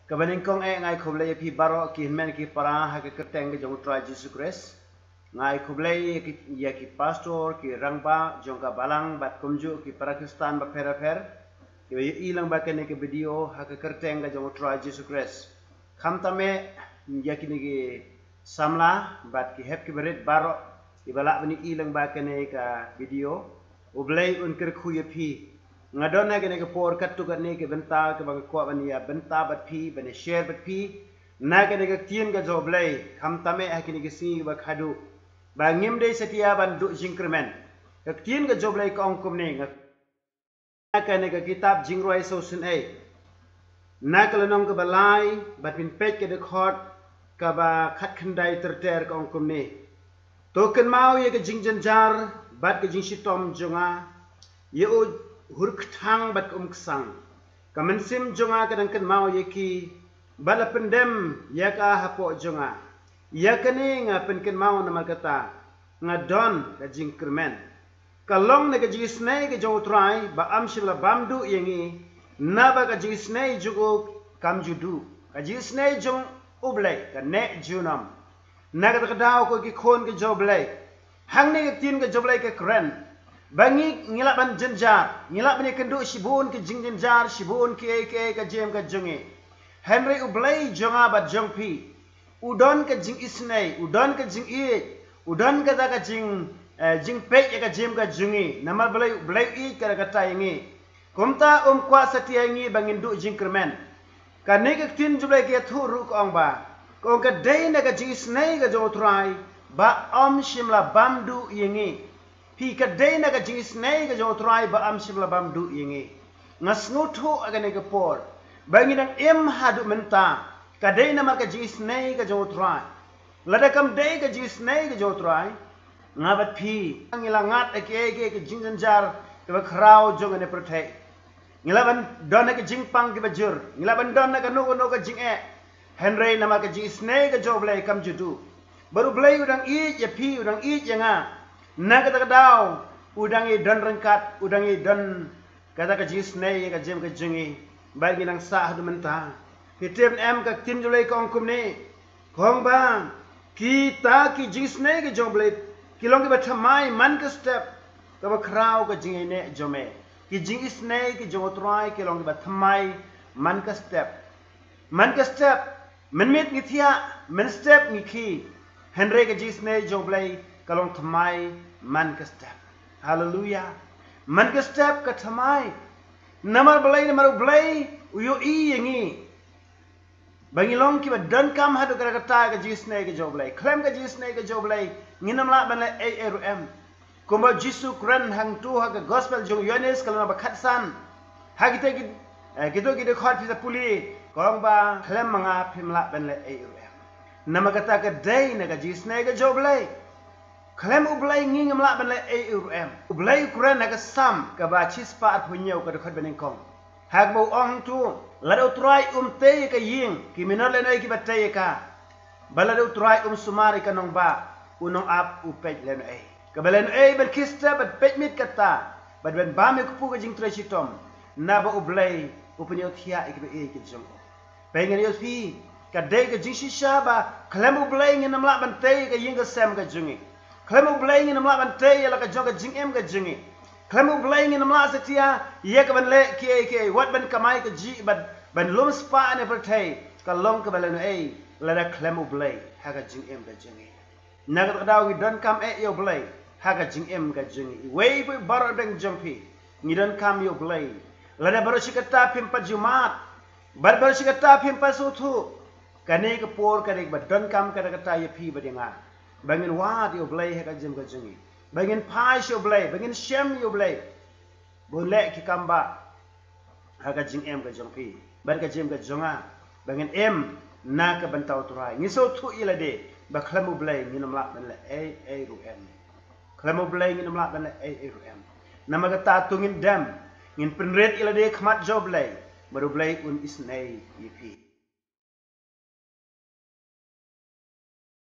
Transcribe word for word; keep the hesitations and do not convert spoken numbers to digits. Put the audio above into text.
Kaba nyngkong eh nga ai khublei ïa phi baroh ki hynmen ki para ha ka kyrteng ka jong U Trai Jisu Khrist. Nga ai khublei ïa ki, ïa ki pastor, ki rangbah jong ka balang bad kumjuh ki para Khristan bapher bapher kiba ïohi lyngba kane ka video ha ka kyrteng ka jong U Trai Jisu Khrist. Khamtam eh ïa kine ki samla bad ki hep kiba rit baroh kiba lah ban ïohi lyngba kane ka video. U Blei un kyrkhu ïa phi. Nga don ha kane ka por katto katne ki bynta kaba nga kwah ban ïa bynta bad phi, ban ïa share bad phi na kane ka ktien ka jong U Blei, khamtam eh ha kine ki sngi ba khadduh ba ngim dei satia ban duh jingkyrmen. Ka ktien ka jong U Blei ka ong kumne, nga na kane ka kitab Jingrwai Sawsynei, na ka lynnong kaba lai bad phin peit ka dkhot kaba khatkhyndai ter ter, ka ong kumne: To kynmaw ïa ka jingjynjar bad ka jingshitom jong nga, ïa u hurkthang bad ka umksang. Ka mynsiem jong nga ka dang kynmaw ïa ki bad la pyndem ïa ka hapoh jong nga. Ïa kane nga pynkynmaw namar kata nga don ka jingkyrmen. Ka long na ka jingisynei ka jong U Trai ba ym shym la bam duh ïa ngi, naba ka jingisynei jong u kam ju duh. Ka jingisynei jong U Blei ka neh junom. Na kata ka daw, ko ki khun ki jong U Blei, hangne ka ktien ka jong U Blei ka kren ba ngi, ngi lah ban jynjar, ngi lah ban ïakynduh shibun ki jingjynjar, shibun kiei kiei ka jingim ka jong ngi. Hynrei U Blei jong nga bad jong phi u don ka jingisynei, u don ka jingïeit, u don kata ka jing, eh, jingpeit ïa ka jingim ka jong ngi. Namar U Blei, U Blei u ïeit kata kata ïa ngi. Kumta um kwah satia ïa ngi ba ngin duh jingkyrmen. Kane ka ktien jong U Blei ka ïathuh ruh ka ong ba, ka ong ka dei na ka jingisynei ka jong U Trai ba ym shym la bam duh ïa ngi. Phi, ka dei na ka jingisynei ka jong U Trai ba ym shym la bam duh ïa ngi. Nga sngewthuh ha kane ka por ba ngi dang im haduh mynta, ka dei namar ka jingisynei ka jong U Trai. Lada kam dei ka jingisynei ka jong U Trai, nga bad phi ngi la ngat ha kiei kiei ki jingjynjar kiba khraw jong kane pyrthei. Ngi lah ban don ha ki jingpang kiba jur, ngi lah ban don ha kano kano ka jingeh. Hynrei namar ka jingisynei ka jong U Blei kam ju duh. Bad U Blei u dang ïeit ïa phi, u dang ïeit ïa nga. Na kata ka daw u dang ïadon ryngkat, u dang ïadon kata ka jingisynei ïa ka jingim ka jong ngi. Ba ngi nang sah haduh mynta. Phi tip ne em, ka ktien jong U Blei ka ong kumne, ka ong ba kita ki jingisynei ki jong U Blei ki long kiba thymmai man ka step kaba khraw ka jingïaineh jong me. Ki jingisynei ki jong U Trai ki long kiba thymmai man ka step. Man ka step, mynmiet ngi thiah, mynstep ngi khih. Hynrei ka jingisynei jong U Blei ka long thymmai man ka step. Haleluya. Man ka step ka thymmai. Namar balei? Namar U Blei u ïohi ïa ngi ba ngi long kiba donkam haduh katta katta ka jingisynei ka jong U Blei. Khlem ka jingisynei ka jong U Blei ngin ym lah ban leh ei ei ruh em. Kumba U Jisu u kren hangto ha ka gospel jong u Ïoannis ka lynnong ba khatsan, ha kita ki, eh, kito ki dkhot phi sa pule, ka ong ba khlem ma nga phim lah ban leh ei ei ruh em. Namar kata ka dei na ka jingisynei ka jong U Blei. Khlem U Blei ngi ngim lah ban leh ei ei ruh em. U Blei u kren ha ka Salm kaba shispah arphew hynñiew, ka dkhot ba nyngkong, ha kaba u ong hangto, lada U Trai um tei ïa ka ïing, ki minot lehnohei kiba tei ïa ka. Bad lada U Trai um sumar ïa ka nongbah, u nongap u peit lehnohei. Kaba lehnohei ban khie step bad peit miet katta bad ban bam ïa ka kpu ka jingtrei shitom, naba U Blei u pynïohthiah ïa kiba ïeit ki jong u. Peit, ngan ïathuh ïa phi, ka dei ka jingshisha ba khlem U Blei ngin ym lah ban tei ïa ka ïing ka sem ka jong ngi. Khlem U Blei ngin ym lah ban tei ïa la ka jong ka jingim ka jong ngi. Khlem U Blei ngin ym lah satia ïa ka ban leh kiei kiei, wat ban kamai kajih, ban, ban lum spah ne pyrthei, ka long kaba lehnohei lada khlem U Blei ha ka jingim ka jong ngi. Na kata ka daw ngi donkam eh ïa U Blei ha ka jingim ka jong ngi. Iwei pa iwei baroh dang jong phi, ngi donkam ïa U Blei. Lada baroh shi katta phim pat ju mad, bad baroh shi katta phim pat sngewthuh, kane ka por ka dei kaba donkam katta katta ïa phi bad ïa nga, ba ngin wad ïa U Blei ha ka jingim ka jong ngi, ba ngin phai sha U Blei, ba ngin shem ïa U Blei ba un leh ki kam bah ha ka jingim ka jong phi bad ka jingim ka jong nga, ba ngin im na ka bynta U Trai. Ngi sngewthuh ïa lade ba khlem U Blei ngin ym lah ban leh ei ei ruh em. Khlem U Blei ngin ym lah ban leh ei ei ruh em. Namar kata to ngin dem, ngin pynrit ïa lade ha khmat jong U Blei, bad U Blei un isynei ïa phi.